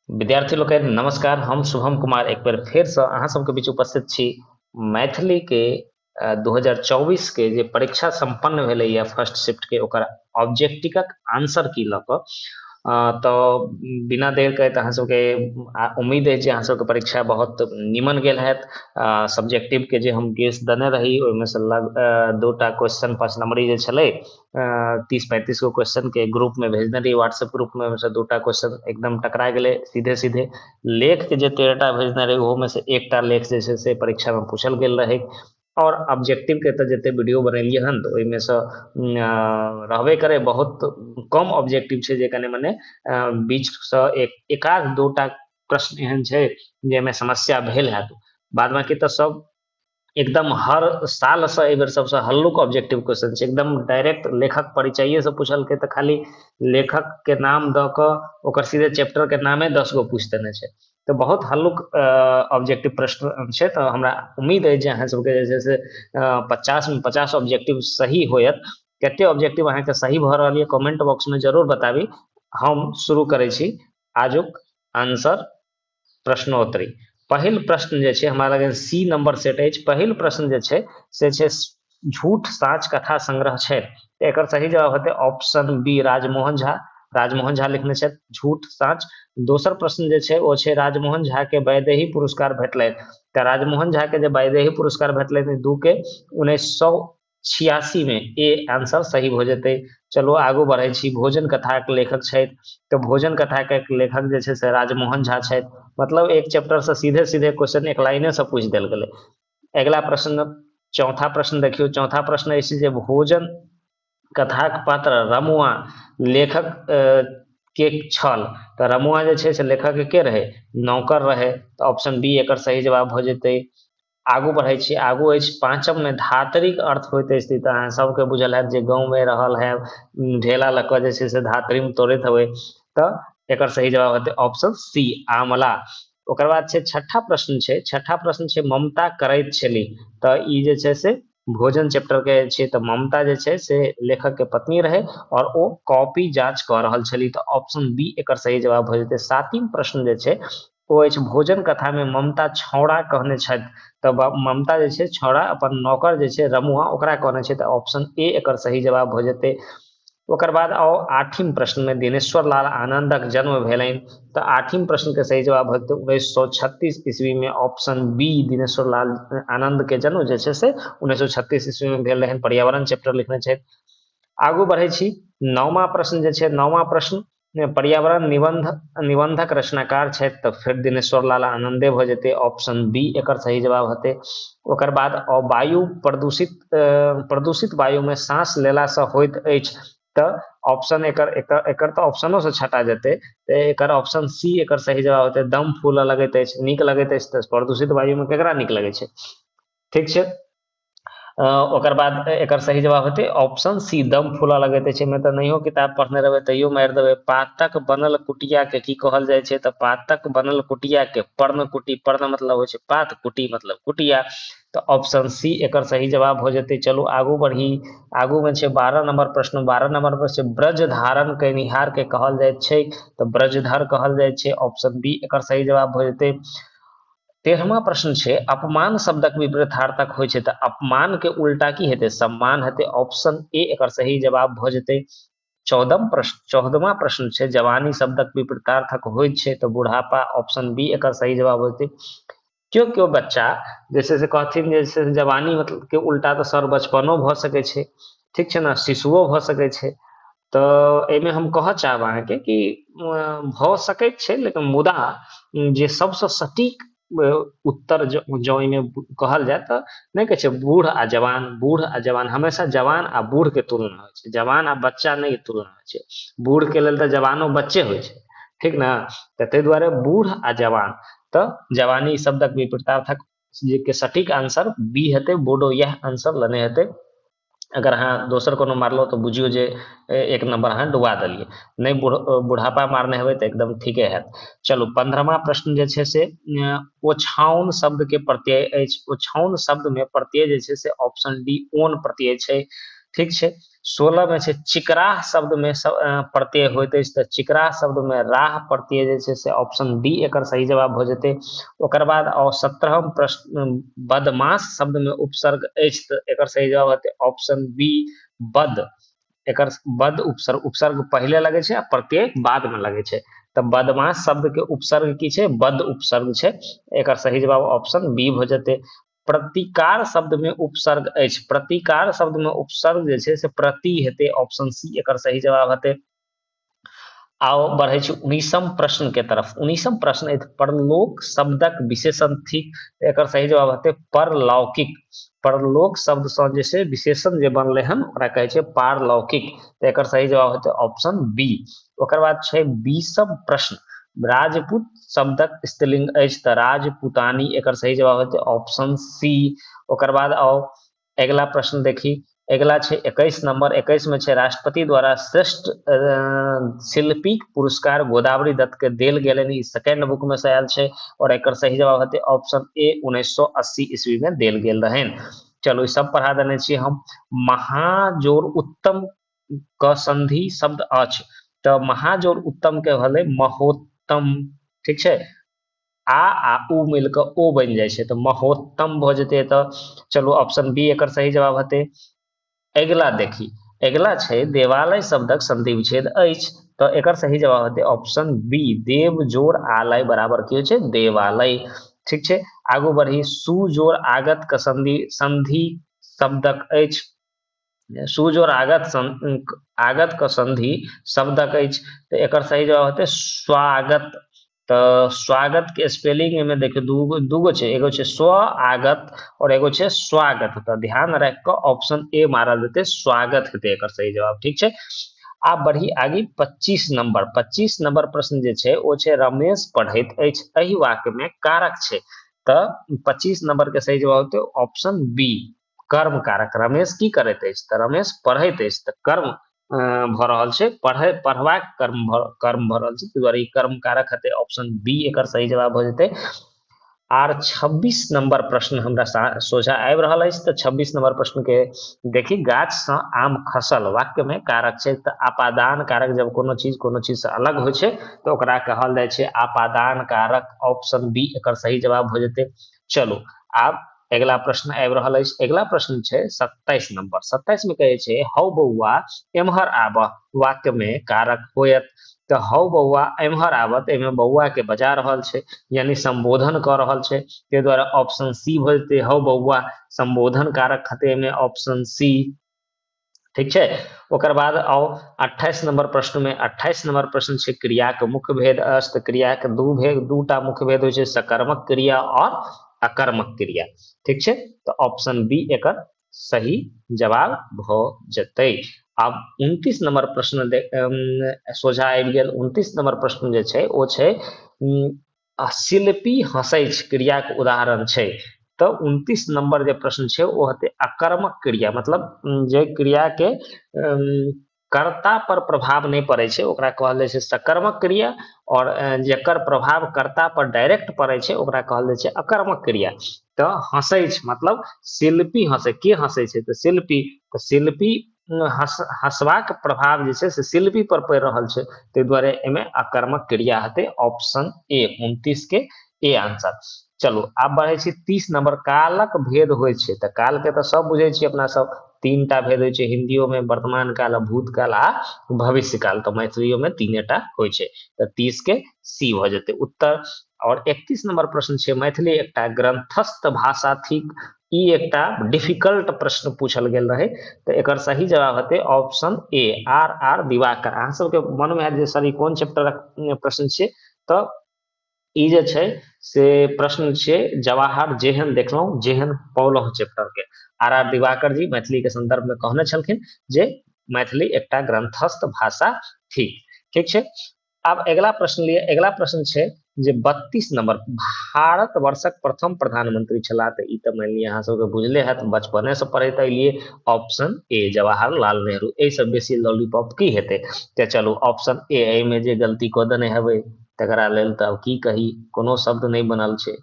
विद्यार्थी लोकनि नमस्कार। हम शुभम कुमार एक बेर फेरसँ अहाँ सबके बीच उपस्थित छी। मैथिली के 2024 के जे परीक्षा सम्पन्न भेलैया फर्स्ट शिफ्ट के ओकर ऑब्जेक्टिवक आंसर की लऽ कऽ तऽ बिना देर करैत अहाँ सबके उम्मीद अछि जे अहाँ सबके परीक्षा बहुत नीमन गेल हैत। सब्जेक्टिव के जे हम गेस देने रही ओहिमे से दूटा क्वेश्चन 5 नंबरी जे छलै 30-35 गो क्वेश्चन के ग्रुप में भेजने रही व्हाट्सएप ग्रुप में, ओहिमे से दूटा क्वेश्चन एकदम टकरा गेलै सीधे सीधे। लेख के जे 13टा भेजने रही ओहोमे से एकटा लेख जे छै से परीक्षा में पूछल गेल रहै। और ऑब्जेक्टिव के तऽ जते वीडियो बनेलियै हन तऽ ओहिमे से रहबे करे, बहुत कम ऑब्जेक्टिव छै जे कने मने बीचसँ एकाध दूटा प्रश्न एहन छै जाहिमे समस्या भेल हैत। बाद बाकी तऽ सब एकदम हर सालसँ एहि बेर सबसँ हल्लुक ऑब्जेक्टिव क्वेश्चन छै, एकदम डायरेक्ट लेखक परिचये से पूछलकै तऽ खाली लेखक के नाम दऽ कऽ ओकर सीधे चैप्टर के नामे 10 गो पूछि देने छै। तऽ बहुत हल्लुक ऑब्जेक्टिव प्रश्न छै। तऽ हमरा उम्मीद अछि जे अहाँ सबके जे छै से 50 में 50 ऑब्जेक्टिव सही होयत। कते ऑब्जेक्टिव अहाँके सही भऽ रहल यऽ कमेंट बॉक्स में जरूर बताबी। हम शुरू करै छी आजुक आंसर प्रश्नोत्तरी। पहिल प्रश्न जे छै हमरा लग सी नंबर सेट अछि। पहिल प्रश्न जे छै से छै झूठ साँच कथा संग्रह छै। एकर सही जवाब हेतै ऑप्शन बी राजमोहन झा। राजमोहन झा लिखने छथि झूठ साँच। दोसर प्रश्न जे छै ओ छै राजमोहन झा के वैदेही पुरस्कार भेटलनि। तऽ राजमोहन झा के जे वैदेही पुरस्कार भेटलनि 2 के 1986 में, ए आंसर सही भऽ जेतै। चलू आगू बढ़ै छी। भोजन कथाक लेखक छथि, तऽ भोजन कथा के लेखक जे छै से राजमोहन झा छथि। मतलब एक चैप्टर से सीधे सीधे क्वेश्चन एक लाइने से पूछि देल गेलै। अगिला प्रश्न चौथा प्रश्न देखियौ। चौथा प्रश्न अछि जे भोजन कथाक पात्र रमुआ लेखक के छल। तऽ रमुआ जे छै से लेखक के रहै, नौकर रहै। तऽ ऑप्शन बी एकर सही जवाब भऽ जेतै। आगू बढ़ै छी। आगू अछि पाँचम में धातरीक अर्थ होइत अछि। तऽ अहाँ सबके बुझल हैत जे गाँवमे रहल है ढेला लऽ कऽ जे छै से धातरीमे तोड़ैत हेबै। तऽ एकर सही जवाब हेतै ऑप्शन सी आमला। ओकर बाद छै छठा प्रश्न छै। छठा प्रश्न छै ममता करैत छली। तऽ ई जे छै से भोजन चैप्टर के छै। तऽ ममता जे छै से लेखक के पत्नी रहै और ओ कॉपी जांच कऽ रहल छली। तऽ ऑप्शन बी एकर सही जवाब भऽ जेतै। सातिम प्रश्न जे छै ओ अछि भोजन कथा में ममता छौड़ा कहने छथि। तऽ ममता जे छै छौड़ा अपन नौकर जे छै रमुआ ओकरा कहने छै। तऽ ऑप्शन ए एकर सही जवाब भऽ जेतै। ओकर बाद आओ आठम प्रश्न में दिनेश्वर लाल आनंदक जन्म भेलनि। तऽ आठम प्रश्न के सही जवाब हेतै 1936 ईस्वी में ऑप्शन बी दिनेश्वर लाल आनंद के जन्म जे छै से 1936 ईस्वी में भेल रहनि। पर्यावरण चैप्टर लिखने छथि। आगू बढ़ै छी। नौमा प्रश्न जे छै, नौमा प्रश्न पर्यावरण निबंधक रचनाकार छथि। तऽ फेर दिनेश्वर लाल आनंदे भऽ जेतै। ऑप्शन बी एकर सही जवाब हेतै। ओकर बाद वायु प्रदूषित वायु में सांस लेलासँ होइत अछि। तऽ ऑप्शन एकर एकर एकर तऽ ऑप्शनो से छटा जेतै। तऽ एकर ऑप्शन सी एकर सही जवाब हेतै। दम फूलऽ लगैत अछि, नीक लगैत अछि। तऽ प्रदूषित वायु में केकरा नीक लगै छै? ठीक छै। ओकर बाद एकर सही जवाब हेतै ऑप्शन सी दम फूलऽ लगैत अछि। एहिमे तऽ नहियो किताब पढ़ने रहबै तैयो मारि देबै। पातक बनल कुटिया के की कहल जाइ छै? तऽ पातक बनल कुटिया के पर्णकुटी। पर्ण मतलब होइ छै पात, कुटी मतलब कुटिया। तऽ ऑप्शन सी एकर सही जवाब भऽ जेतै। चलू आगू बढ़ी। आगू में छै 12 नंबर प्रश्न। 12 नंबर पर छै ब्रज धारण कयनिहार के कहल जाइत छै। तऽ ब्रजधर कहल जाइ छै। ऑप्शन बी एकर सही जवाब भऽ जेतै। 13वां प्रश्न छै अपमान शब्दक विपरीतार्थक होइ छै। तऽ अपमान के उल्टा की हेतै? सम्मान हेतै। ऑप्शन ए एकर सही जवाब भऽ जेतै। 14वां प्रश्न छै जवानी शब्दक विपरीतार्थक होइ छै। तऽ बुढ़ापा। ऑप्शन बी एकर सही जवाब होतै। क्यों क्यों बच्चा जैसे से कहथिन जैसे जवानी मतलब के उल्टा तऽ सर बचपनो भऽ सकै छै, ठीक छै ने, शिशुओ भऽ सकै छै। तऽ एहिमे हम कहऽ चाहब अहाँके कि भऽ सकैत छै, लेकिन मुदा जे सबसँ सटीक उत्तर जँ एहिमे कहल जाय तऽ नहि कहै छै बूढ़ आ जवान। बूढ़ आ जवान हमेशा जवान आ बूढ़ के तुलना होइ छै, जवान आ बच्चा नहि तुलना होइ छै। बूढ़ के लेल तऽ जवानो बच्चे होइ छै, ठीक ने। तऽ ताहि दुआरे बूढ़ आ जवान, तऽ जवानी शब्दक विपरीतार्थक जे के सटीक आंसर बी हेतै। बोर्डो इएह आंसर लेने हेतै। अगर अहाँ दोसर कोनो मारलहुँ तऽ बुझियौ जे एक नंबर अहाँ डुबा देलियै। नहि बुढ़ापा मारने हेबै तऽ एकदम ठीके हैत। चलू 15वां प्रश्न जे छै से ओछाउन शब्द के प्रत्यय अछि। ओछाउन शब्द में प्रत्यय जे छै से ऑप्शन डी ओन प्रत्यय छै। ठीक छै। 16 मे छै चिकराह शब्द में प्रत्यय होइत अछि, तऽ चिकराह शब्द में राह प्रत्यय जे छै से ऑप्शन डी एकर सही जवाब भऽ जेतै। ओकर बाद आओर 17म प्रश्न, बदमाश शब्द में उपसर्ग अछि, तऽ एकर सही जवाब हेतै ऑप्शन बी बद। एकर बद उपसर्ग, उपसर्ग पहिले लगै छै आ प्रत्यय बाद में लगै छै। तऽ बदमाश शब्द के उपसर्ग की छै? बद उपसर्ग छै। एकर सही जवाब ऑप्शन बी भऽ जेतै। प्रतिकार शब्द में उपसर्ग अछि, प्रतिकार शब्द में उपसर्ग जे छै से प्रति हेतै, ऑप्शन सी एकर सही जवाब हेतै। आओ बढ़ै छी 19म प्रश्न के तरफ। 19म प्रश्न अछि परलोक शब्दक विशेषण थिक, एकर सही जवाब हेतै परलौकिक। परलोक शब्द सँ जे छै विशेषण जे बनलै हन ओकरा कहै छै पारलौकिक, तऽ एकर सही जवाब हेतै ऑप्शन बी। ओकर बाद छै 20म प्रश्न, राजपूत शब्दक स्त्रीलिंग अछि, तऽ राजपूतानी एकर सही जवाब हेतै ऑप्शन सी। ओकर बाद आउ अगिला प्रश्न देखी। अगिला छै 21 नंबर। 21 में छै राष्ट्रपति द्वारा श्रेष्ठ शिल्पीक पुरस्कार गोदावरी दत्त के देल गेलनि, ई सेकेंड बुक में से आयल छै और एकर सही जवाब हेतै ऑप्शन ए 1980 ईस्वी में देल गेल रहनि। चलो ई सब पढ़ा देने छी हम। महाजोर उत्तम क संधि शब्द अछि, तऽ महाजोर उत्तम के भेलै महोत्तम, ठीक छै, आ उ मिल कऽ ओ बनि जाइ छै तऽ महोत्तम भऽ जेतै। तऽ चलू ऑप्शन बी एकर सही जवाब हेतै। अगिला देखी, अगिला छै देवालय शब्दक संधि विच्छेद अछि, तऽ एकर सही जवाब हेतै ऑप्शन बी देव जोड़ आलय बराबर की होइ छै देवालय, ठीक छै। आगू बढ़ी, सुजोड़ आगत के संधि संधि शब्दक अछि, सुजोड़ आगत आगत के संधि शब्दक अछि, तऽ एकर सही जवाब हेतै स्वागत। तऽ स्वागत के स्पेलिंग में देखियौ दूगो छै, एगो छै स्व आगत और एगो छै स्वागत, तऽ ध्यान राखि कऽ ऑप्शन ए मारल जेतै, स्वागत हेतै एकर सही जवाब, ठीक छै। आब बढ़ी आगे 25 नंबर। 25 नंबर प्रश्न जे छै ओ छै रमेश पढ़ैत अछि, एहि वाक्य में कारक छै, तऽ 25 नंबर के सही जवाब हेतै ऑप्शन बी कर्म कारक। रमेश की करैत अछि? तऽ रमेश पढ़ैत अछि, तऽ कर्म भऽ रहल छै, पढ़बाक कर्म भऽ रहल छै, ताहि दुआरे ई कर्म कारक हेतै ऑप्शन बी एकर सही जवाब भऽ जेतै। आर 26 नंबर प्रश्न हमरा सोझा आबि रहल अछि, तऽ 26 नंबर प्रश्न के देखी, गाछ सँ आम खसल वाक्य में कारक छै, तऽ आपादान कारक जब कोनो चीज से अलग होइ छै तऽ ओकरा कहल जाइ छै आपादान कारक, ऑप्शन बी एकर सही जवाब भऽ जेतै। चलू आब अगिला प्रश्न आबि रहल अछि। अगिला प्रश्न छै 27 नंबर। 27 में कहै छै हौ बौआ एम्हर आबह वाक्य में कारक होयत, तऽ हौ बौआ एम्हर आबत, एहिमे बौआ के बजा रहल छै यानी संबोधन कऽ रहल छै, ताहि दुआरे ऑप्शन सी भऽ जेतै हौ बौआ संबोधन कारक हेतै एहिमे ऑप्शन सी, ठीक छै। ओकर बाद आउ 28 नंबर प्रश्न में। 28 नंबर प्रश्न छै क्रियाक मुख्य भेद अछि, तऽ क्रियाक दूटा मुख्य भेद होइ छै, सकर्मक क्रिया और अकर्मक क्रिया, ठीक छै, तऽ ऑप्शन बी एकर सही जवाब भऽ जेतै। आब 29 नंबर प्रश्न सोझा आबि गेल। 29 नंबर प्रश्न जे छै ओ छै शिल्पी हँसै छै क्रियाक उदाहरण छै, तऽ 29 नंबर जे प्रश्न छै ओ हेतै अकर्मक क्रिया, मतलब जे क्रिया के कर्ता पर प्रभाव नहि पड़ै छै ओकरा कहल जाइ छै सकर्मक क्रिया, और जकर प्रभाव कर्ता पर डायरेक्ट पड़ै छै ओकरा कहल जाइ छै अकर्मक क्रिया। तऽ हँसै छै मतलब शिल्पी हँसै, के हँसै छै? तऽ शिल्पी, तऽ शिल्पी हँसबाक प्रभाव जे छै से शिल्पी पर पड़ि रहल छै, ताहि दुआरे एहिमे अकर्मक क्रिया हेतै ऑप्शन ए 29 के ए आंसर। चलू आब बढ़ै छी 30 नंबर। कालक भेद होइ छै, तऽ काल के तऽ सब बुझै छी अपना सब, तीनटा भेद होइ छै हिंदियो में, वर्तमान काल, भूतकाल आ भविष्य काल, तऽ मैथिलियो में तीनेटा होइ छै, तऽ 30 के सी भऽ जेतै उत्तर। और 31 नंबर प्रश्न छै मैथिली एकटा ग्रंथस्थ भाषा थिक, ई एकटा डिफिकल्ट प्रश्न पूछल गेल रहे, तऽ एकर सही जवाब हेतै option A R R Diwakar. अहाँ सबके मन में हैत जे सर ई कोन चैप्टरक प्रश्न छियै, तऽ ई जे छै से प्रश्न छियै जवाहर जेहन देखलहुँ जेहन पौलहुँ चैप्टर के। आर आर दिवाकर जी मैथिली के संदर्भ में कहने छलखिन जे मैथिली एकटा ग्रंथस्थ भाषा थिक, ठीक छै। आब अगिला प्रश्न लिअ। अगिला प्रश्न छै जे 32 नंबर, भारतवर्षक प्रथम प्रधानमंत्री छलाह, तऽ ई तऽ मानि लिअ अहाँ सबके बुझले हैत, बचपने से पढ़ैत एलियै, ऑप्शन ए जवाहरलाल नेहरू। एहिसँ बेसी लॉलीपॉप की हेतै, तऽ चलू ऑप्शन ए, एहिमे जे गलती कऽ देने हेबै तकरा लेल तऽ आब की कही, कोनो शब्द नहि बनल छै,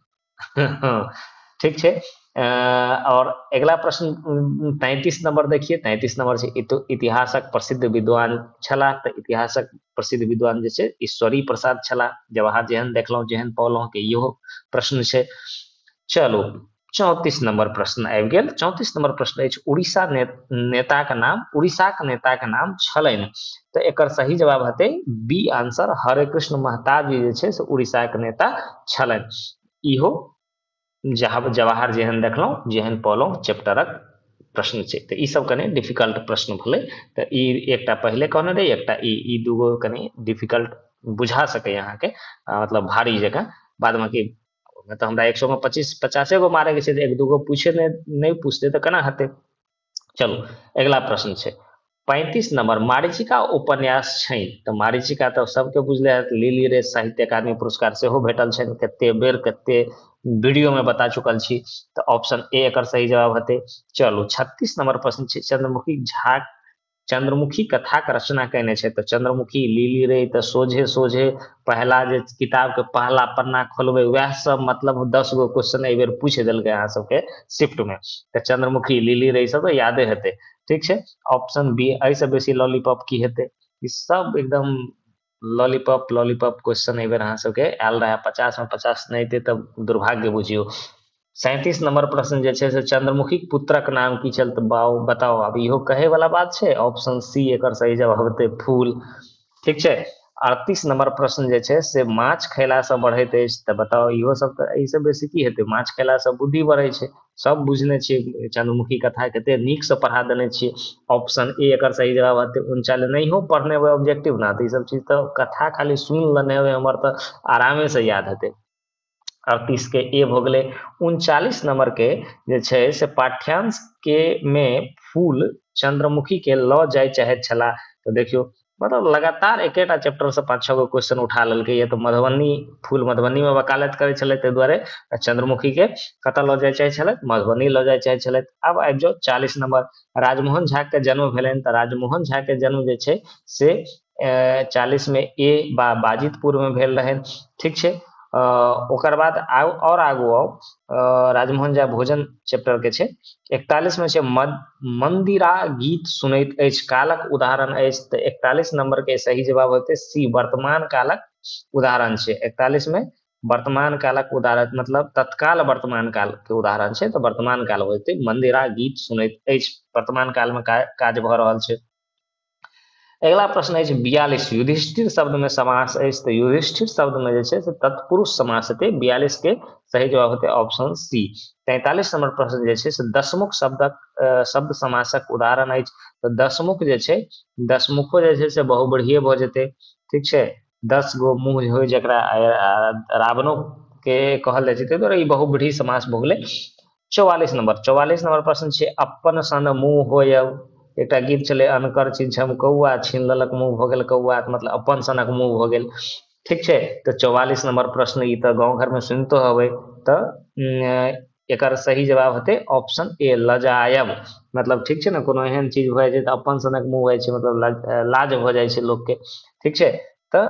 ठीक छै। आओर अगिला प्रश्न 33 नंबर देखिए। 33 नंबर छै इतिहासक प्रसिद्ध विद्वान छलाह, तऽ इतिहासक प्रसिद्ध विद्वान जे छै ईश्वरी प्रसाद छलाह। जवाहर जेहन देखलहुँ जेहन पौलहुँ के इहो प्रश्न छै। चलू 34 नंबर प्रश्न आबि गेल। 34 नंबर प्रश्न अछि उड़ीसा नेताक नाम, उड़ीसाक नेताक नाम छलनि, तऽ एकर सही जवाब हेतै बी आंसर, हरे कृष्ण महताब जी जे छै से उड़ीसाक नेता छलनि। इहो जवाहर जेहन देखलहुँ जेहन पौलहुँ चैप्टरक प्रश्न छै। तऽ ई सब कनि डिफिकल्ट प्रश्न भेलै, तऽ ई एकटा पहिले कहने रही, एकटा ई दूगो कनि डिफिकल्ट बुझा सकैए अहाँके, मतलब भारी जकाँ। बाद बाकी तऽ हमरा 100 में 25-50 गो मारैके छै, तऽ एक दूगो पूछे नहि पूछतै तऽ केना हेतै। चलू अगिला प्रश्न छै 35 नंबर, मारीचिका उपन्यास छै, तऽ मारीचिका तऽ सबके बुझले हैत, लिली रे साहित्य अकादमी पुरस्कार सेहो भेटल छनि, कते बेर कते वीडियो में बता चुकल छी, तऽ ऑप्शन ए एकर सही जवाब हेतै। चलू 36 नंबर प्रश्न छै, चंद्रमुखी झा चंद्रमुखी कथाक रचना केने छै, तऽ चंद्रमुखी लिली रे तऽ सोझे सोझे पहला जे किताब के पहला पन्ना खोलबै वएह सब मतलब 10 गो क्वेश्चन एहि बेर पूछि देलकै अहाँ सबके शिफ्ट में, तऽ चंद्रमुखी लिली रे सब तऽ यादे हेतै। ठीक छै, ऑप्शन बी। एहिसँ बेसी लॉलीपॉप की हेतै, ई सब एकदम लॉलीपॉप लॉलीपॉप क्वेश्चन एहि बेर अहाँ सबके आयल रहै। 50 में 50 नहि एतै तऽ दुर्भाग्य बुझियौ। 37 नंबर प्रश्न जे छै से चंद्रमुखीक पुत्रक नाम की छल, तऽ बताउ। आब इहो कहै वाला बात छै, ऑप्शन सी एकर सही जवाब हेतै फूल। ठीक छै, 38 नंबर प्रश्न जे छै से माछ खयलासँ बढ़ैत अछि, तऽ बताउ इहो सब तऽ एहिसँ बेसी की हेतै, माछ खयलासँ बुद्धि बढ़ै छै, सब बुझने छियै, चंद्रमुखी कथा कते नीकसँ पढ़ा देने छियै। ऑप्शन ए एकर सही जवाब हेतै। 39 नहियो पढ़ने हेबै ऑब्जेक्टिव ना, तऽ ई सब चीज तऽ कथा खाली सुनि लेने हेबै हमर तऽ आरामेसँ याद हेतै। 38 के ए भऽ गेलै। 39 नंबर के जे छै से पाठ्यांश के में फूल चंद्रमुखी के लऽ जाय चाहैत छलाह, तऽ देखियौ मतलब लगातार एकेटा चैप्टर से 5-6 गो क्वेश्चन उठा लेलकै। ये तऽ मधुबनी फूल मधुबनी में वकालत करै छलै, ताहि दुआरे चंद्रमुखी के कतऽ लऽ जाय चाहै छलथि, मधुबनी लऽ जाय चाहै छलथि। आब आबि जाउ 40 नंबर, राजमोहन झा के जन्म भेलनि, तऽ राजमोहन झा के जन्म जे छै से 40 में ए बाजितपुर में भेल रहनि। ठीक छै, ओकर बाद आउ और आगू आउ, राजमोहन झा भोजन चैप्टर के छै। 41 में छै मंदिरा गीत सुनैत अछि कालक उदाहरण अछि, तऽ 41 नंबर के सही जवाब होतै सी, वर्तमान कालक उदाहरण छै। 41 में वर्तमान कालक उदाहरण मतलब तत्काल वर्तमान काल के उदाहरण छै, तऽ वर्तमान काल होतै मंदिरा गीत सुनैत अछि, वर्तमान काल में काज भऽ रहल छै। अगिला प्रश्न अछि 42, युधिष्ठिर शब्द में समास अछि, तऽ युधिष्ठिर शब्द में जे छै से तत्पुरुष समास हेतै। 42 के सही जवाब हेतै ऑप्शन सी। 43 नंबर प्रश्न जे छै से दशमुख शब्दक शब्द समासक उदाहरण अछि, तऽ दशमुख जे छै दशमुखो जे छै से बहुव्रीहिए भऽ जेतै। ठीक छै, 10 गो मुँह होइ जकरा रावणो के कहल जाइ छै, ताहि दुआरे ई बहुव्रीहि समास भऽ गेलै। 44 नंबर, 44 नंबर प्रश्न छै अपन सन मुँह होयब, एकटा गीत छलै अनकर छिन कौआ छीन लेलक मुँह भऽ गेल कौआ, मतलब अपन सनक मुँह भऽ गेल। ठीक छै, तऽ 44 नंबर प्रश्न ई तऽ गाँव घरमे सुनितो हेबै, तऽ एकर सही जवाब हेतै ऑप्शन ए लजायब। मतलब ठीक छै ने, कोनो एहन चीज भऽ जाइ छै तऽ अपन सनक मुँह होइ छै, मतलब लाज भऽ जाइ छै लोकके। ठीक छै, तऽ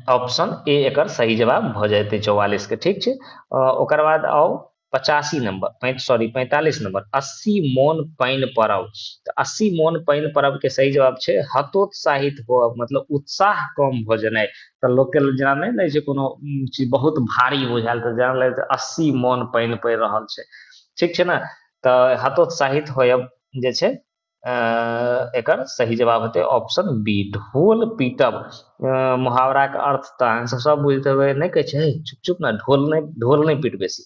ऑप्शन ए एकर सही जवाब भऽ जेतै 44 के। ठीक छै, ओकर बाद आउ 85 नंबर, सॉरी 45 नंबर, 80 मोन पानि पड़ब, तऽ 80 मोन पानि पड़ब के सही जवाब छै हतोत्साहित होअब, मतलब उत्साह कम भऽ जेनाइ। तऽ लोकके जेना नहि लगै छै कोनो चीज बहुत भारी बुझायल तऽ जेना लगै छै 80 मोन पानि पड़ि रहल छै। ठीक छै ने, तऽ हतोत्साहित होयब जे छै एकर सही जवाब हेतै ऑप्शन बी। ढोल पीटब मुहावराके अर्थ तऽ अहाँ सब बुझैत हेबै, नहि कहै छै चुप चुप ने ढोल नहि पीट बेसी,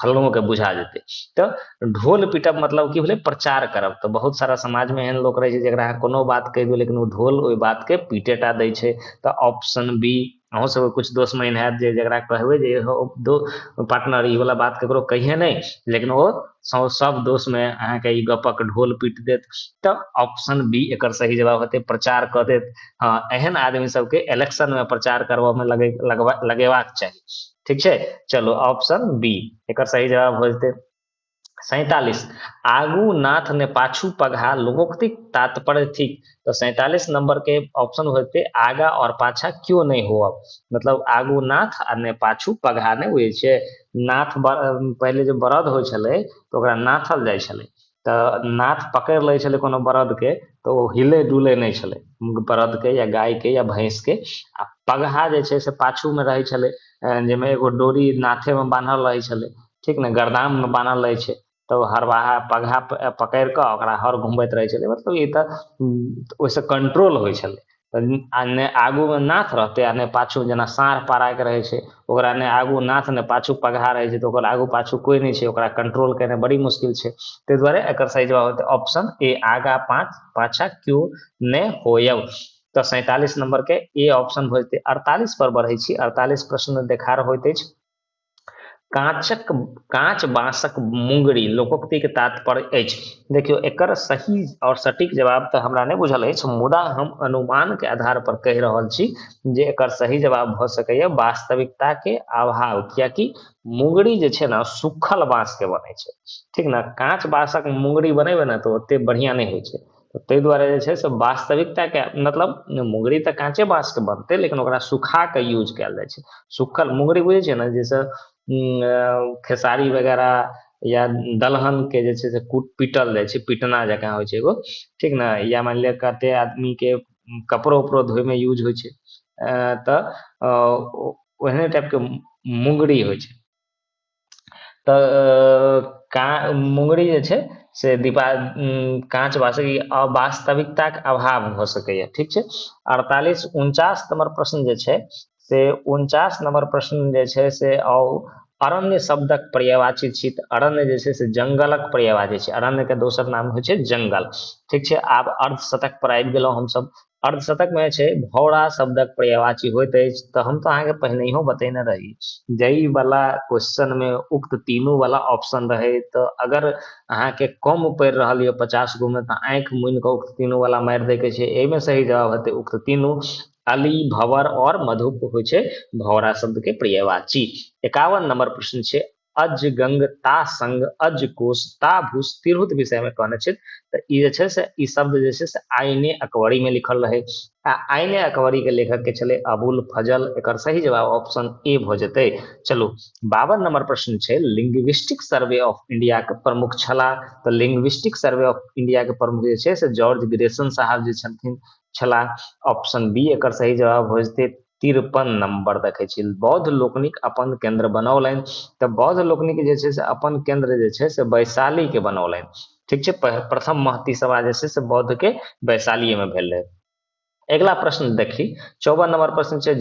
फलनों के बुझा जेतै। तऽ ढोल पीटब मतलब की भेलै प्रचार करब। तऽ बहुत सारा समाज में एहन लोक रहै छै जकरा अहाँ कोनो बात कहि दियौ लेकिन ओ ढोल ओहि बात के पीटे टा दै छै। तऽ ऑप्शन बी। अहूँ सबके कुछ दोस्त महिन हैत जे जकरा कहबै जे दो पार्टनर ई वाला बात ककरो कहिए नहि, लेकिन ओ सब दोस्त में अहाँके ई गपक ढोल पीट देत। तऽ ऑप्शन बी एकर सही जवाब हेतै, प्रचार कऽ देत। हाँ, एहन आदमी सबके इलेक्शन में प्रचार करबऽ में लगेबाक चाही। ठीक छै, चलो ऑप्शन बी एकर सही जवाब हो जेतै। 47, आगू नाथ ने पाछू पगहा लोकोक्तिक तात्पर्य थिक। तऽ 47 नंबर के ऑप्शन होते आगा और पाछा क्यों नहीं हुआ, मतलब आगू नाथ आ ने पाछू पगहा नहि बुझै छियै। नाथ पहिले जे बरद होइ छलै तऽ ओकरा नाथल जाइ छलै, तऽ नाथ पकड़ि लै छलै कोनो बरद के तऽ ओ हिले डुलै नहि छलै, बरद के या गाय के या भैंस के। आ पगहा जे छै से पाछू मे रहै छलै, जाहिमे एगो डोरी नाथे मे बान्हल रहै छलै, ठीक ने, गर्दान मे बान्हल रहै छै, तऽ हरवाहा पगहा पकड़ि कऽ ओकरा हर घुमबैत रहै छलै, मतलब ई तऽ ओहिसँ कंट्रोल होइ छलै। आ नहि आगूमे नाथ रहतै आ नहि पाछू, जेना साँढ़ पाराके रहै छै, ओकरा नहि आगू नाथ नहि पाछू पगहा रहै छै, तऽ ओकर आगू पाछू कोइ नहि छै, ओकरा कंट्रोल केनाइ बड़ी मुश्किल छै। ताहि दुआरे एकर सही जवाब होतै ऑप्शन ए, आगा पाँच पाछा क्यों नहि होयब। तऽ 47 नंबर के ए ऑप्शन भऽ जेतै। 48 पर बढ़ै छी। 48 प्रश्न देखार होइत अछि, काँच बाँसक मुंगरी लोकोक्ति के तात्पर्य अछि। देखियौ एकर सही और सटीक जवाब तऽ हमरा नहि बुझल अछि, मुदा हम अनुमान के आधार पर कहि रहल छी जे एकर सही जवाब भऽ सकैया वास्तविकता के अभाव, कियाकि मुंगरी जे छै ने सुखल बाँस के बनै छै, ठीक ने, काँच बाँसक मुंगरी बनेबै ने तऽ ओते बढ़िआँ नहि होइ छै, ताहि दुआरे जे छै से वास्तविकता के मतलब मुंगरी तऽ काँचे बाँस के बनतै, लेकिन ओकरा सुखा के यूज कयल जाइ छै। सुखल मुंगरी बुझै छियै ने, जाहिसँ खेसारी वगैरह या दलहन के जे छै से कूट पीटल जाइ छै, पिटना जकाँ होइ छै एगो, ठीक ने, या मानि लिअ कते आदमी के कपड़ो उपड़ो धोयमे यूज होइ छै, तऽ ओहने टाइपके मुंगरी होइ छै। तऽ मुंगरी जे छै से दीपा काँच बाँसक अवास्तविकताक अभाव भऽ सकैया, ठीक छै। 48 49 नंबर प्रश्न जे छै से 49 नंबर प्रश्न जे छै से आउ अरण्य शब्दक पर्यायवाची छी। तऽ अरण्य जे छै से जंगलक पर्यायवाची छै, अरण्य के दोसर नाम होइ छै जंगल, ठीक छै। आब अर्धशतक पर आबि गेलहुँ हमसब। अर्धशतक मे छै भौरा शब्दक पर्यायवाची होइत अछि। तऽ हम तऽ अहाँके पहिनहियो बतेने रही जई वाला क्वेश्चन मे उक्त तीनू वाला ऑप्शन रहे, तऽ अगर अहाँके कम पड़ि रहल यऽ 50 गो मे तऽ आँखि मुनि कऽ उक्त तीनू वाला मारि दै के छै। एहिमे सही जवाब हेतै उक्त तीनू, अली, भंवर और मधुप होइ छै भौरा शब्द के पर्यायवाची। 51 नंबर प्रश्न छै, अज गंग ता संग अज कोश ता भूष तिरहुत विषय में कहने छै। तऽ ई जे छै से ई शब्द जे छै से आईने अकबरी में लिखल रहे, आ आईने अकबरी के लेखक के छलै अबुल फजल। एकर सही जवाब ऑप्शन ए भऽ जेतै। चलू 52 नंबर प्रश्न छै, लिंग्विस्टिक सर्वे ऑफ इंडिया के प्रमुख छलाह। तऽ लिंग्विस्टिक सर्वे ऑफ इंडिया के प्रमुख जे छै से जॉर्ज ग्रेसन साहब जे छलखिन छलाह। ऑप्शन बी एकर सही जवाब भऽ जेतै। 53 नंबर देखै छी, बौद्ध लोकनिक अपन केंद्र बनौलनि। तऽ बौद्ध लोकनिक जे छै से अपन केंद्र जे छै से वैशाली के बनौलनि, ठीक छै। प्रथम महती सभा जे छै से बौद्ध के वैशाली में भेल रहे। अगिला प्रश्न देखी, 54 नंबर प्रश्न छै,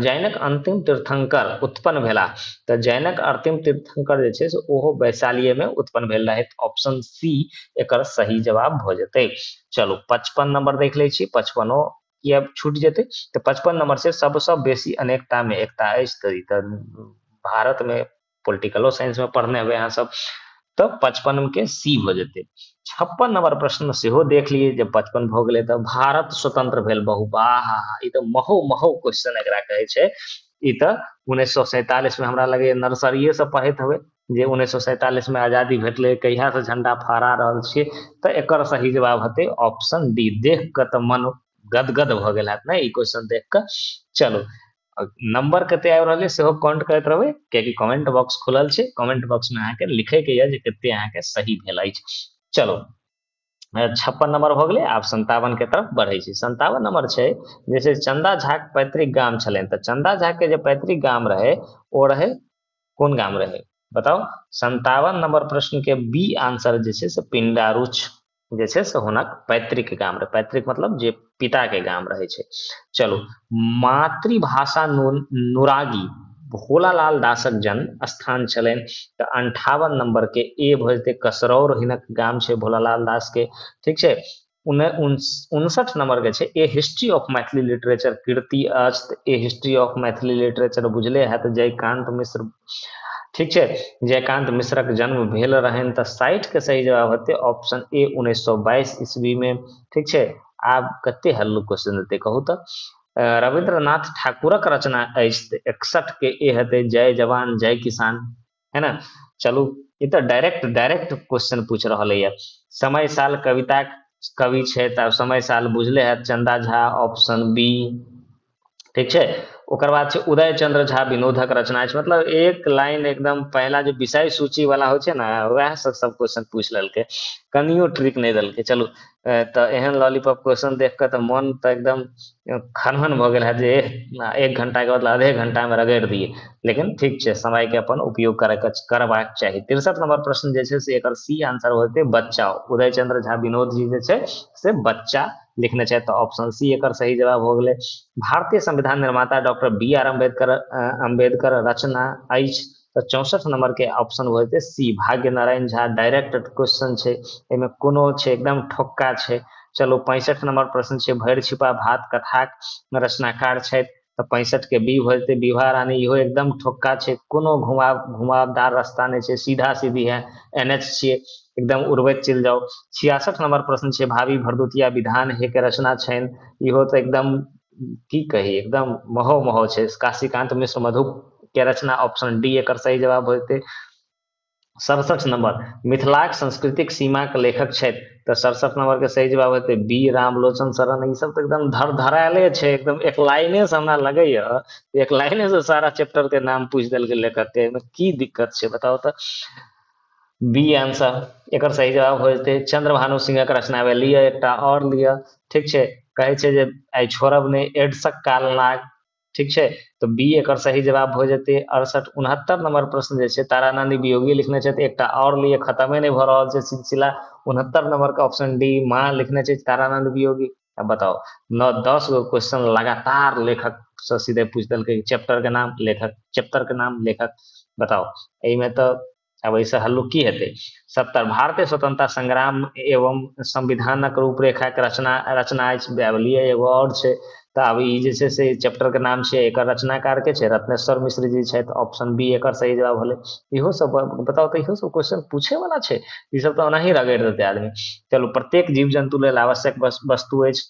जैनक अंतिम तीर्थंकर उत्पन्न भेला। तऽ जैनक अंतिम तीर्थंकर जे छै से ओहो वैशालीए में उत्पन्न भेल रहे। ऑप्शन सी एकर सही जवाब भऽ जेतै। चलू 55 नंबर देख लै छी, 55 किया छूटि जेतै। तऽ 55 नंबर से सबसँ बेसी अनेकता में एकता अछि। तऽ ई तऽ भारत में पोलिटिकलो साइंस में पढ़ने हेबै अहाँ सब, तऽ 55 के सी भऽ जेतै। 56 नंबर प्रश्न सेहो देख लिए, जब 55 भऽ गेलै तऽ भारत स्वतंत्र भेल बहु, वाह, ई तऽ महो महो क्वेश्चन एकरा कहै छै। ई तऽ 1947 में हमरा लगैया नर्सरिये से पढ़ैत हेबै जे 1947 में आजादी भेटलै, कहिया से झंडा फहरा रहल छियै। तऽ एकर सही जवाब हेतै ऑप्शन डी। देख कऽ तऽ मन गदगद भऽ गेल हैत ने ई क्वेश्चन देख कऽ। चलू नंबर कते आबि रहल सेहो काउंट करैत रहबै, कियाकि कमेंट बॉक्स खुलल छै, कमेंट बॉक्स में अहाँके लिखे के यऽ जे कते अहाँके सही भेल अछि। चलू 56 नंबर भऽ गेलै, आब 57 के तरफ बढ़ै छी। 57 नंबर छै जैसे चंदा झा के पैतृक गाम छलनि। तऽ चंदा झा के जे पैतृक गाम रहे ओ रहे कोन गाम रहे बताउ। 57 नंबर प्रश्न के बी आंसर जे छै से पिंडारूच जे छै से हुनक पैतृक गाम रहे। पैतृक मतलब जे पिता के गाम रहे छै। चलू मातृभाषा नुरागी भोलालाल दासक जन्म स्थान छलनि। तऽ 58 नंबर के ए भऽ जेतै, कसरौर हिनक गाम छै भोलालाल दास के, ठीक छै। 59 नंबर के छै a history of Maithili literature कृति अछि। A history of Maithili literature बुझले हैत जयकांत मिश्र, ठीक छै। जयकांत मिश्रक जन्म भेल रहनि। तऽ 60 के सही जवाब हेतै ऑप्शन ए 1922 ईस्वी में, ठीक छै। आब कते हल्लुक क्वेश्चन देतै कहू तऽ। रविन्द्रनाथ ठाकुरक रचना अछि। 61 के ए हेतै जय जवान जय किसान, है ना। चलू ई तऽ डायरेक्ट डायरेक्ट क्वेश्चन पूछि रहल ये। समय साल कविताक कवि छथि, आब समय साल बुझले हैत, चंदा झा, ऑप्शन बी। ठीक छै, ओकर बाद छै उदय चंद्र झा विनोदक रचना अछि। मतलब एक लाइन एकदम पहला जे विषय सूची वाला होइ छै ने, वएह सब सब क्वेश्चन पूछि लेलकै, कनियो ट्रिक नहि देलकै। चलू, तऽ एहन लॉलीपॉप क्वेश्चन देख कऽ तऽ मन तऽ एकदम खनहन भऽ गेल है जे 1 घंटा के बदला आधे घंटा में रगड़ि दिए, लेकिन ठीक छै, समय के अपन उपयोग करबाक चाही। 63 नंबर प्रश्न जे छै से एकर सी आंसर होतै बच्चा। उदय चंद्र झा विनोद जी जे छै से बच्चा लिखने छथि, तऽ ऑप्शन सी एकर सही जवाब हो गेलै। भारतीय संविधान निर्माता डॉक्टर बी आर अम्बेडकर रचना अछि, तऽ 64 नंबर के ऑप्शन हो जेतै सी, भाग्य नारायण झा। डायरेक्ट क्वेश्चन छै, एहिमे कोनो छै एकदम ठोक्का छै। चलू 65 नंबर प्रश्न छै, भरि छिपा भात कथाक रचनाकार छथि, तऽ 65 के बी भऽ जेतै विभा रानी। इहो एकदम ठोक्का छै, कोनो घुमावदार रास्ता नहि छै, सीधा सीधी है, एन एच छियै, एकदम उड़बैत चलि जाउ। 66 नंबर प्रश्न छै, भाभी भरदुतिया विधान हे के रचना छनि, इहो तऽ एकदम की कही एकदम महो महो छै, काशीकांत मिश्र मधु के रचना, ऑप्शन डी एकर सही जवाब हो जेतै। 67 नंबर, मिथिलाक सांस्कृतिक सीमाक लेखक छथि, तऽ 67 नंबर के सही जवाब हेतै बी रामलोचन शरण। ई सब तऽ एकदम धरधरायले छै, एकदम एक लाइने से हमरा लगैया एक लाइने से सारा चैप्टर के नाम पूछि देलकै लेखक के, एहिमे की दिक्कत छै बताउ तऽ। बी आंसर एकर सही जवाब हो जेतै। चंद्रभानु सिंहक रचना भेल, लिअ एकटा आओर लिअ। ठीक छै, कहै छै जे आइ छोड़ब नहि, एड्सक कालनाग। ठीक छै, तऽ बी एकर सही जवाब हो जेतै। 68 69 नंबर प्रश्न जे छै तारानंद वियोगी लिखने छथि, एकटा आओर लिए, खत्मे नहि भऽ रहल छै सिलसिला। 69 नंबर के ऑप्शन डी माँ लिखने छै तारानंद वियोगी। अब बताओ 9-10 गो क्वेश्चन लगातार लेखक से सीधे पूछि देलकै, चैप्टर के नाम लेखक, चैप्टर के नाम लेखक। बताओ एहिमे तऽ अब ऐसे हल्लुक की हेतै। 70 भारतीय स्वतंत्रता संग्राम एवं संविधानक रूपरेखा के रचना अछि, आब लिए एगो आओर छै, तऽ आब ई जे छै से चैप्टर के नाम छै, एकर रचनाकार के छै रत्नेश्वर मिश्र जी छथि, ऑप्शन बी एकर सही जवाब होलै। इहो सब बताओ तऽ इहो सब क्वेश्चन पूछे वाला छै, ई सब तऽ ओनाही रगड़ि देतै आदमी। चलू, प्रत्येक जीव जन्तु लेल आवश्यक वस्तु अछि,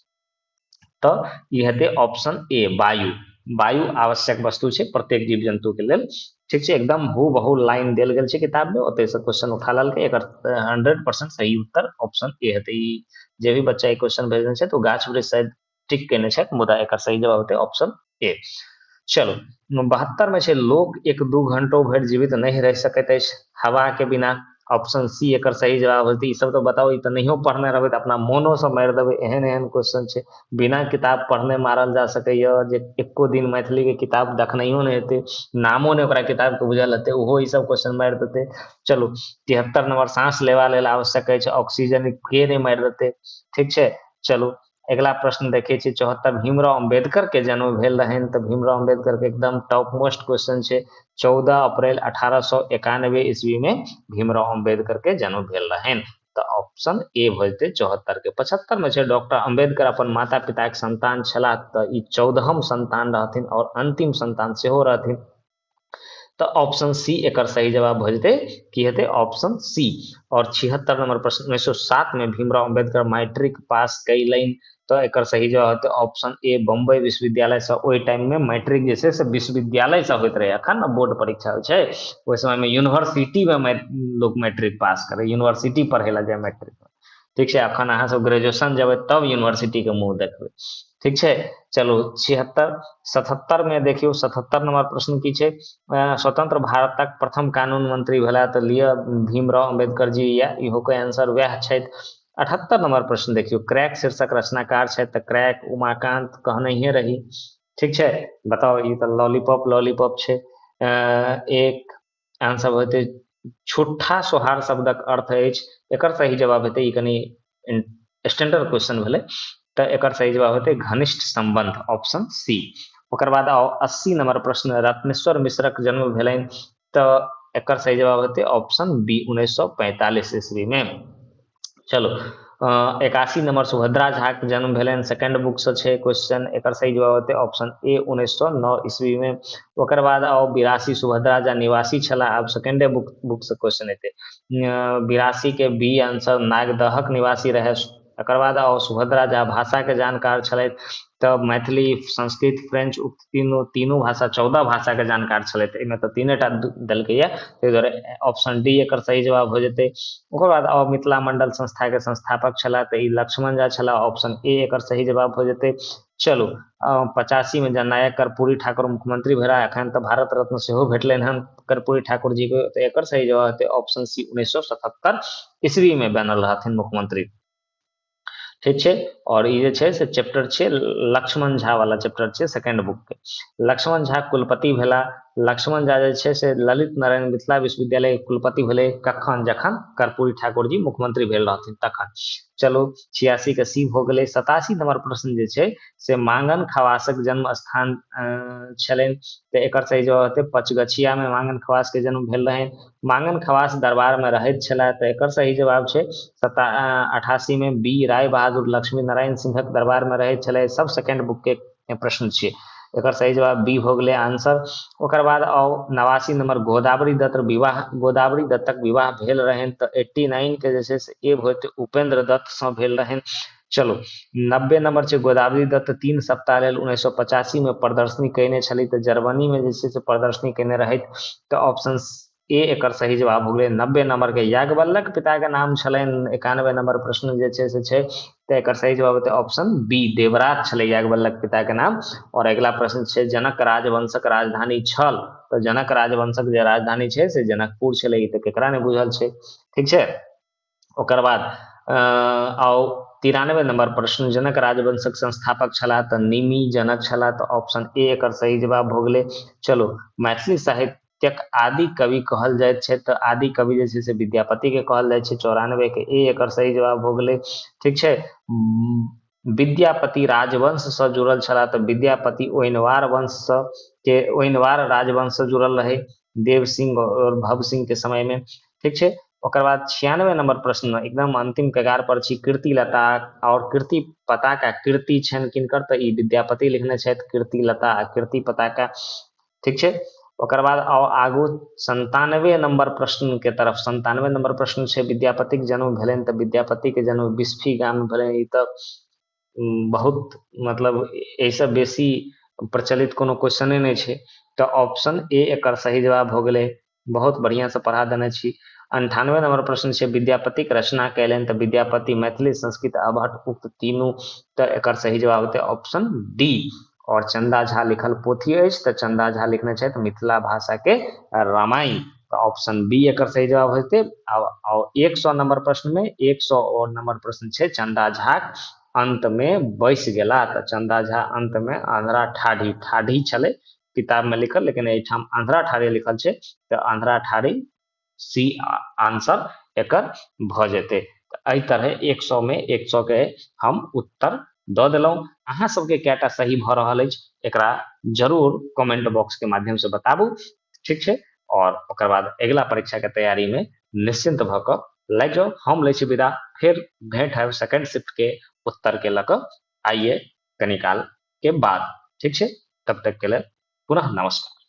तऽ ई हेतै ऑप्शन ए वायु। वायु आवश्यक वस्तु छै प्रत्येक जीव जन्तु के लेल। ठीक छै, एकदम हूबहू लाइन देल गेल छै किताब में, ओतय से क्वेश्चन उठा लेलकै। एकर 100% सही उत्तर ऑप्शन ए हेतै। ई जे भी बच्चा ई क्वेश्चन भेजने छै तऽ ओ गाछ वृक्ष शायद टिक केने छथि, मुदा एकर सही जवाब हेतै ऑप्शन ए। चलू 72 में छै, लोक 1-2 घंटो भरि जीवित नहि रहि सकैत अछि हवा के बिना, ऑप्शन सी एकर सही जवाब होतै। ई सब तऽ बताउ, ई तऽ नहियो पढ़ने रहबै तऽ अपना मोनो से मारि देबै, एहन एहन क्वेश्चन छै। बिना किताब पढ़ने मारल जा सकैया, जे एको दिन मैथिली के किताब देखनैयो नहि हेतै, नामो नहि ओकरा किताब के बुझल हेतै, ओहो ई सब क्वेश्चन मारि देतै। चलू 73 नंबर, साँस लेवा लेल आवश्यक अछि ऑक्सीजन, के नहि मारि देतै। ठीक छै, चलू अगिला प्रश्न देखै छी। 74 भीमराव अम्बेडकर के जन्म भेल रहनि, तऽ भीमराव अम्बेडकर के एकदम टॉप मोस्ट क्वेश्चन छै। 14 अप्रैल 1891 ईस्वी में भीमराव अम्बेडकर के जन्म भेल रहनि, तऽ ऑप्शन ए भऽ जेतै 74 के। 75 में छै, डॉक्टर अम्बेडकर अपन माता पिता के संतान छलाह, तऽ ई 14म संतान रहथिन और अंतिम संतान सेहो रहथिन, तऽ ऑप्शन सी एकर सही जवाब भऽ जेतै। की हेतै ऑप्शन सी। और 76 नंबर प्रश्न, 1907 में भीमराव अम्बेडकर मैट्रिक पास कयलनि, तऽ एकर सही जवाब हेतै ऑप्शन ए बम्बई विश्वविद्यालय से। ओहि टाइम में मैट्रिक जे छै से विश्वविद्यालय से होइत रहै, अखन ने बोर्ड परीक्षा होइ छै, ओहि समय में यूनिवर्सिटी में लोक मैट्रिक पास करै, यूनिवर्सिटी पढ़ै लए जाय मैट्रिक। ठीक छै, अखन अहाँ सब ग्रेजुएशन जेबै तब यूनिवर्सिटी के मुँह देखबै। ठीक छै, चलू 76 77 में देखियौ, 77 नंबर प्रश्न की छै, स्वतंत्र भारतक प्रथम कानून मंत्री भेला, तऽ लिअ भीमराव अम्बेडकर जी, या इहो के आंसर वएह छथि। 78 नंबर प्रश्न देखियौ, क्रैक शीर्षक रचनाकार छथि, तऽ क्रैक उमाकांत कहनहिए रही। ठीक छै, बताउ ई तऽ लॉलीपॉप लॉलीपॉप छै। एक आंसर होतै छुट्ठा सोहार शब्दक अर्थ अछि, एकर सही जवाब हेतै, ई कनि स्टैंडर्ड क्वेश्चन भेलै, तऽ एकर सही जवाब हेतै घनिष्ठ संबंध, ऑप्शन सी। ओकर बाद आउ 80 नंबर प्रश्न, रत्नेश्वर मिश्रक जन्म भेलनि, तऽ एकर सही जवाब हेतै ऑप्शन बी 1945 ईस्वी में। चलो 81 नंबर, सुभद्रा झा के जन्म भेलनि, सेकंड बुक से छै क्वेश्चन, एकर सही जवाब हेतै ऑप्शन ए 1909 ईस्वी में। ओकर बाद आउ 82, सुभद्रा झा निवासी छलाह, आब सेकेंडे बुक से क्वेश्चन एतै। 82 के बी आंसर नागदहक निवासी रहे तकर बाद आओ सुभद्रा झा भाषाके जानकार छलथि, तऽ मैथिली, संस्कृत, फ्रेंच उक्त तीनू तीनू भाषा 14 भाषाके जानकार छलथि। एहिमे तऽ तीनेटा देलकैया, ताहि दुआरे ऑप्शन डी एकर सही जवाब हो जेतै। ओकर बाद आओ मिथिला मंडल संस्थाके संस्थापक छलाह, तऽ ई लक्ष्मण झा छलाह, ऑप्शन ए एकर सही जवाब हो जेतै। चलू 85 मे जननायक कर्पूरी ठाकुर मुख्यमंत्री भेला, एखन तऽ भारत रत्न सेहो भेटलनि हन कर्पूरी ठाकुर जी के, तऽ एकर सही जवाब हेतै ऑप्शन सी 1977 ईस्वी में बनल रहथिन मुख्यमंत्री। ठीक छै, और ई जे छै से चैप्टर छै लक्ष्मण झा वाला चैप्टर छै सेकंड बुक के। लक्ष्मण झा कुलपति भेला। लक्ष्मण झा जे छै से ललित नारायण मिथिला विश्वविद्यालय के कुलपति भेलै कखन? जखन कर्पूरी ठाकुर जी मुख्यमंत्री भेल रहथिन तखन। चलू 86 के सी भऽ गेलै। 87 नंबर प्रश्न जे छै से मांगन खवासक जन्म स्थान छलनि, तऽ एकर सही जवाब हेतै पचगछिया में मांगन खवास के जन्म भेल रहनि। मांगन खवास दरबार में रहैत छलाह, तऽ एकर सही जवाब छै 88 में बी राय बहादुर लक्ष्मी नारायण सिंहक दरबार में रहैत छलै। सब सेकंड बुक के प्रश्न छियै, एकर सही जवाब बी हो गेलै आंसर। ओकर बाद आओ 89 नंबर गोदावरी दत्त विवाह, गोदावरी दत्तक विवाह भेल रहनि, तऽ 89 के जे छै से ए होते उपेंद्र दत्त सँ भेल रहनि। चलू 90 नंबर छै गोदावरी दत्त 3 सप्ताह लेल 1985 में प्रदर्शनी कयने छली, तऽ जर्मनी में जे छै से प्रदर्शनी कयने रहथि, तऽ ऑप्शन ए एकर सही जवाब हो गेलै। 90 नंबर के याज्ञवल्क्य पिता के नाम छलनि, 91 नंबर प्रश्न जे छै से छै, तऽ एकर सही जवाब हेतै ऑप्शन बी देवराज छलै याज्ञवल्क्य पिता के नाम। और अगिला प्रश्न छै जनक राजवंशक राजधानी छल, तऽ जनक राजवंशक जे राजधानी छै से जनकपुर छलै, ई तऽ केकरा नहि बुझल छै। ठीक छै, ओकर बाद आओ 93 नंबर प्रश्न जनक राजवंशक संस्थापक छलाह, तऽ निमि जनक छलाह, तऽ ऑप्शन ए एकर सही जवाब भऽ गेलै। चलू मैथिली साहित्यक आदि कवि कहल जाइत छै, तऽ आदि कवि जे छै से विद्यापति के कहल जाइ छै, 94 के ए एकर सही जवाब भऽ गेलै। ठीक छै, विद्यापति राजवंश सँ जुड़ल छलाह, तऽ विद्यापति ओइनवार वंश सँ के ओइनवार राजवंश सँ जुड़ल रहै देव सिंह और भव सिंह के समय में। ठीक छै, ओकर बाद 96 नंबर प्रश्न एकदम अंतिम कगार पर छी, कीर्तिलता और कीर्ति पताका कीर्ति छनि किनकर, तऽ ई विद्यापति लिखने छथि कीर्तिलता आ कीर्ति पताका। ठीक छै, ओकर बाद आओ आगू 97 नंबर प्रश्न के तरफ। 97 नंबर प्रश्न छै विद्यापतिक जन्म भेलनि, तऽ विद्यापति के जन्म बिस्फी गाम में भेलनि। ई तऽ बहुत मतलब एहिसँ बेसी प्रचलित कोनो क्वेश्चने नहि छै, तऽ ऑप्शन ए एकर सही जवाब भऽ गेलै। बहुत बढ़िआँ से पढ़ा देने छी। 98 नंबर प्रश्न छै विद्यापतिक रचना कयलनि, तऽ विद्यापति मैथिली, संस्कृत, अवहट्ठ उक्त तीनू, तऽ एकर सही जवाब हेतै ऑप्शन डी। और चंदा झा लिखल पोथी अछि, तऽ चंदा झा लिखने छथि मिथिला भाषा के रामायण, तऽ ऑप्शन बी एकर सही जवाब हेतै। आ 100 नंबर प्रश्न में 100 और नंबर प्रश्न छै चंदा झा अंत में बैस गेला, तऽ चंदा झा अंत में आंध्रा ठाढ़ी, ठाढ़ी छलै किताब में लिखल, लेकिन एहिठाम आंध्रा ठाढ़ी लिखल छै, तऽ आंध्रा ठाढ़ी सी आंसर एकर भऽ जेतै। तऽ एहि तरहे 100 में 100 के हम उत्तर दऽ देलहुँ। अहाँ सबके कएटा सही भऽ रहल अछि एकरा जरूर कमेंट बॉक्स के माध्यम से बताबू। ठीक छै, और ओकर बाद अगिला परीक्षा के तैयारी में निश्चिंत भऽ कऽ लागि जाउ। हम लै छी विदा, फेर भेंट हैब सेकंड शिफ्ट के उत्तर के लऽ कऽ आइए कनी काल के बाद। ठीक छै, तब तक के लेल पुनः नमस्कार।